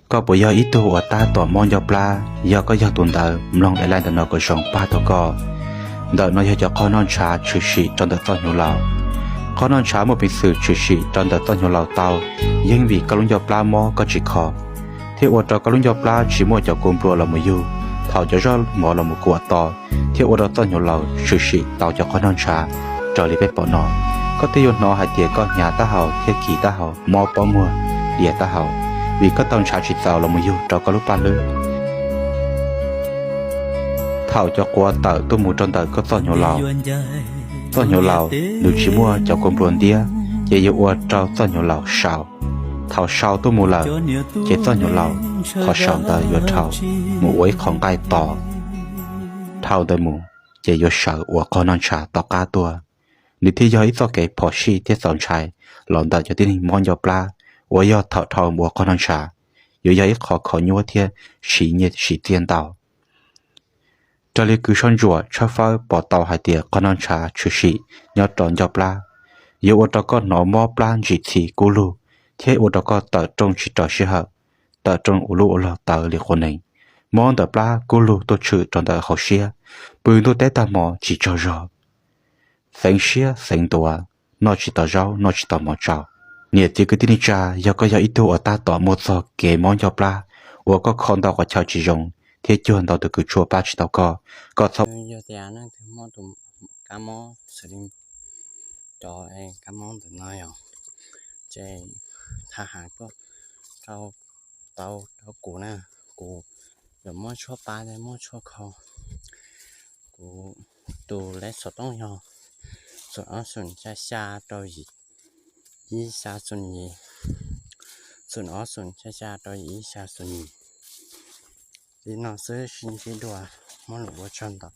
Koj puas yog ib tug uas tab tom mob ncauj plab? Yog koj yog tus ntawd, mloog daim live ntawm no kom zoo pab tau koj. Ntawm no yog cov qhov noj ntshav tshwm sim rau ntawm txoj hnyuv laus. Qhov noj ntshav muaj peev xwm tshwm sim rau ntawm txoj hnyuv laus tau, yeej vim koj lub ncauj plab mob koj tsis kho, thiaj ua rau koj lub ncauj plab tsis muaj cov kua nplua los mus yug. Thaum cov zaub mov los mus kuam to, thiaj ua rau txoj hnyuv laus tshwm sim tau cov qhov noj ntshav raws li peb pom no. Koj thiaj yuav hnov hais tias koj hnyav taub hau thiab kis taub hau, mob pob muag, dias taub hau, vim koj tau ntshav tsis txaus los mus yug rau koj lub plab hlwb. Thaum cov quav tawm tuaj mus rau ntawm koj txoj hnyuv laus, txoj hnyuv laus nws tsis muaj cov kua nplua ntiab, ces yuav ua rau txoj hnyuv laus sau. Thaum sau tuaj mus lawm, ces txoj hnyuv laus qhov sau ntawd yuav dhau mus ua ib qho nqaij to. Dhau ntawd mus, ces yuav sawv ua qhov noj ntshav tom qab tuaj. Nws thiaj yog ib txoj kev phom sij thiab txaus ntshai los ntawm cov tib neeg mob ncauj plab, uas yog thaum dhau ua qhov noj ntshav, yuav yog ib qho kho nyuaj thiab siv nyiaj siv txiaj ntau. Raws li kws soj ntsuam tshawb fawb pom tau hais tias qhov noj ntshav tshwm sim nyob rau ncauj plab, yuav ua rau koj hnov mob plab ntsim txhis kub lug, thiab ua rau koj tawm rooj tsis raws sij hawm, tawm rooj ua lub ua log tawv li quav nees, mob ntawm plab kub lug tuaj tshwm rau ntawm hauv siab, pw ntuj teb tag hmo tsis tsaug zog, xeev siab xeev ntuav, noj tsis tau zaub noj tsis tau mov tsau. Niam txiv kwv tij neej tsa, yog koj yog ib tug uas tab tom muaj txog kev mob ncauj plab uas koj kho ntau qhov chaw tsis zoo thiab cuag ntau tus kws tshuaj pab tsis tau koj, koj txhob yog tias leej twg muaj tus kab mob xws li cov kab mob ntawm no yog, ces thab ham tuaj rau, tau rau kuv na, kuv yuav muab tshuaj pab thiab muab tshuaj kho. Kuv tus lej xov tooj yog xoom ob xoom xya xya rau yim ib xya xoom yim, xoom ob xoom xya xya rau yim ib xya xoom yim. Li no xwb, sib ntsib dua, muaj lus ua tsaug ntau.